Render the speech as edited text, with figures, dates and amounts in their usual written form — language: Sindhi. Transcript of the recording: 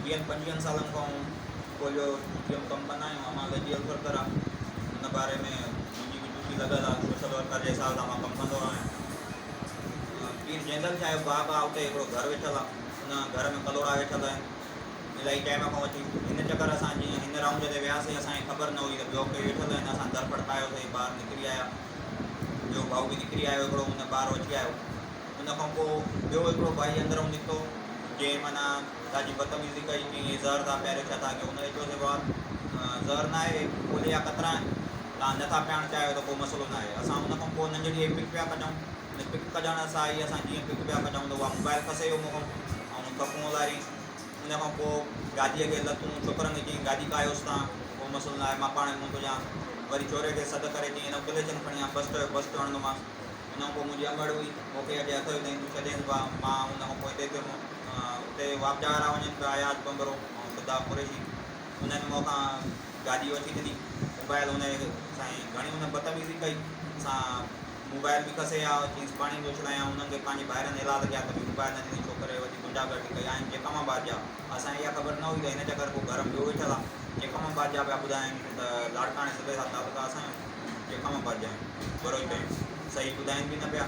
ويهن پنجويهن سالن کان پوليو ڊيوٽي ۾ ڪم ڪندا آهيون. امان لڄي ورڪر آهي، ان باري ۾ منهنجي به ڊيوٽي لڳل آهي. سوشل ورڪر جي حساب سان مان ڪم ڪندو آهيان. پير جيندل صاحب باغ آهي، اتي هڪڙو گهر ويٺل آهي. ان گهر ۾ ڪلهوڙا ويٺل آهن الاهي ٽائيم کان وٺي. هن چڪر اسان جيئن هن رائونڊ تي وياسين، اسان کي خبر نه هئي ته ٻيو ڪوئي ويٺل آهن. اسان در کڙڪايوسين، ٻاهر نڪري آيا. ٻيو ڀائو به نڪري آيو هڪڙو، ان ٻاهر وٺي آيو. ان کان پوء ٻيو هڪڙو ڀائي اندرئون نڪتو، جنهن معنيٰ ڏاڍي بدتميزي ڪئي، چيائين هي زهر ٿا پياريو ڇا ٿا ڪيو؟ ان کي چيوسين ڀاء زهر ناهي، پولي جا قطرا آهن، توهان نه ٿا پيارڻ چاهيو ته ڪو مسئلو ناهي. اسان ان کان پوء ننڍڙي هي پڪ پيا ڪڍون، ان پڪ ڪڍڻ سان ئي اسان جيئن پڪ پيا ڪڍون ته اها موبائل کسي ويو مون کان ۽ ٿڦون الاريائين. ان کان پوء گاڏيء کي لتون، ڇوڪرن کي چيائين گاڏي ڪاهيوس تان، ڪو مسئلو ناهي، مان پاڻ منهن ٿو ڏيان. وري ڇوري کي سڏ ڪري چيائين هن ڪليچن کڻي آ، بس چيو بس هڻندومانس. ان کان پوء منهنجي امڙ هئي، مون کي اڄ هٿ وڌائين تون ڇڏينس ڀاء. مان ان کان پوء هتي ٿيم. اتي واپڊا وارا وڃن پيا، اياز ڀنڀرو ۽ صدام قريشي. انهن مون کان گاڏي وٺي ڏني. موبائل هن سائين گهڻي هن بدتميزي ڪئي. اسان موبائل به کسي آيا، چيس پاڻي به اڇلايائون. انهن کي پنهنجي ڀائرن ايلاز ڪيا ته به موبائل نه ڏني. ڇوڪري وڌي غنڊا گردي ڪئي. آهن جيڪب آباد جا. اسان کي اها خبر نه هئي ته هن چڪر ڪو گهر ۾ ٻيو ويٺل آهي. جيڪب آباد جا پيا ٻڌائين ته لاڙڪاڻي ضلعي سان تعلق آهي اسان جو. جيڪب آباد جا آهيون. بروهي پيا آهيون. صحيح ٻڌائين به نه پيا.